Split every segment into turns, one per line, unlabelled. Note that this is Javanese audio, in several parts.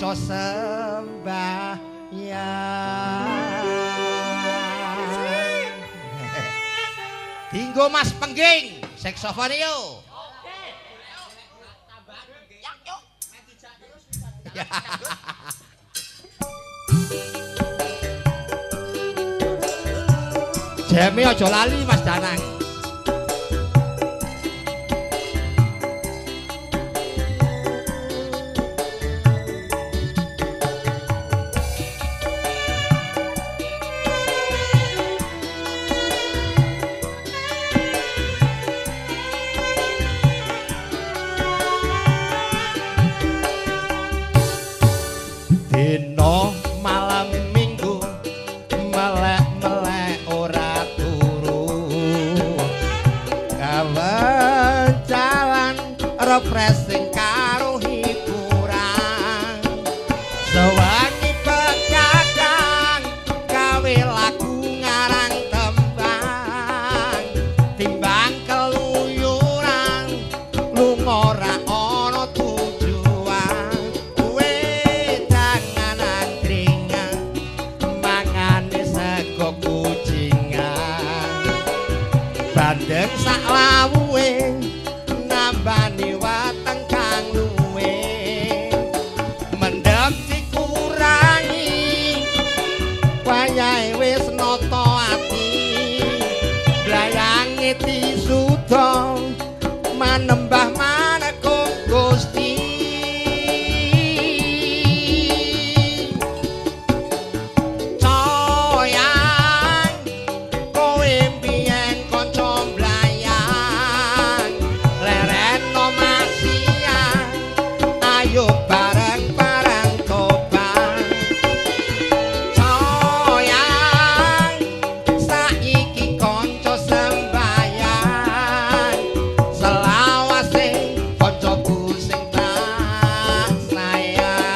Kanca sembahyang. Dinggo Mas Pengging, saksofon yo. Jeme aja lali Mas Danang. Dino malam minggu melek-melek ora turu, kawan jalan refreshing karo hiburan, sewangi pegadang gawe lagu ngarang tembang, timbang keluyuran lunga ora ana tujuan. Wedangan angkringan mangane sego kucingan, bandeng sak lawuhe nambani weteng kang luwe, mendem dikurangi wayahe wis nata ati, blayange disuda manembah manekung Gusti. Coyang kowe mbiyen kanca mblayang, lereno maksiat ayo bareng-bareng tobat. Coyang saiki kanca sembayang, selawase kancaku sing tak sayang.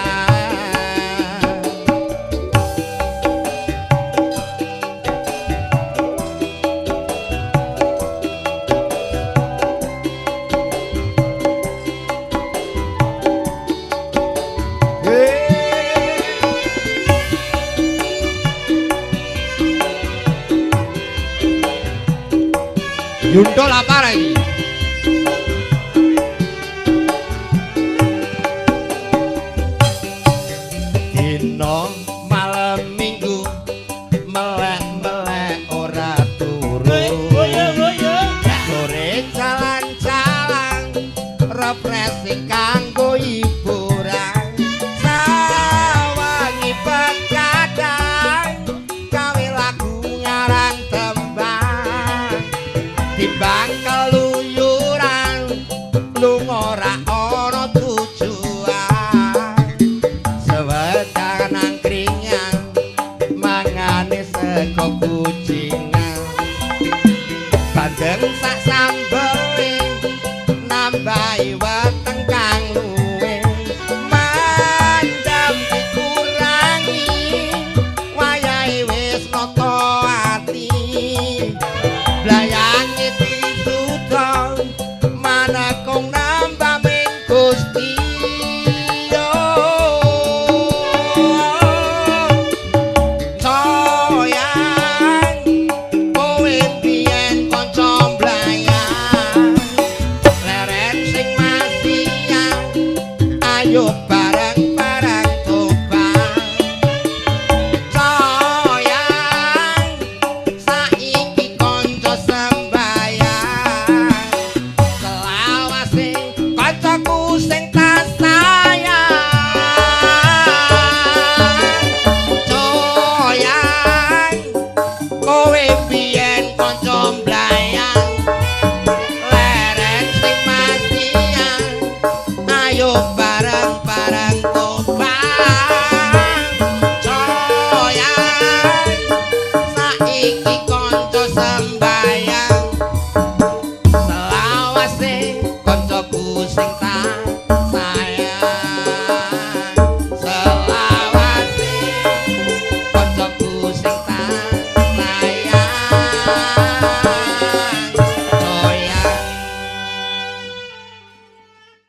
Yundo lapar iki. Dina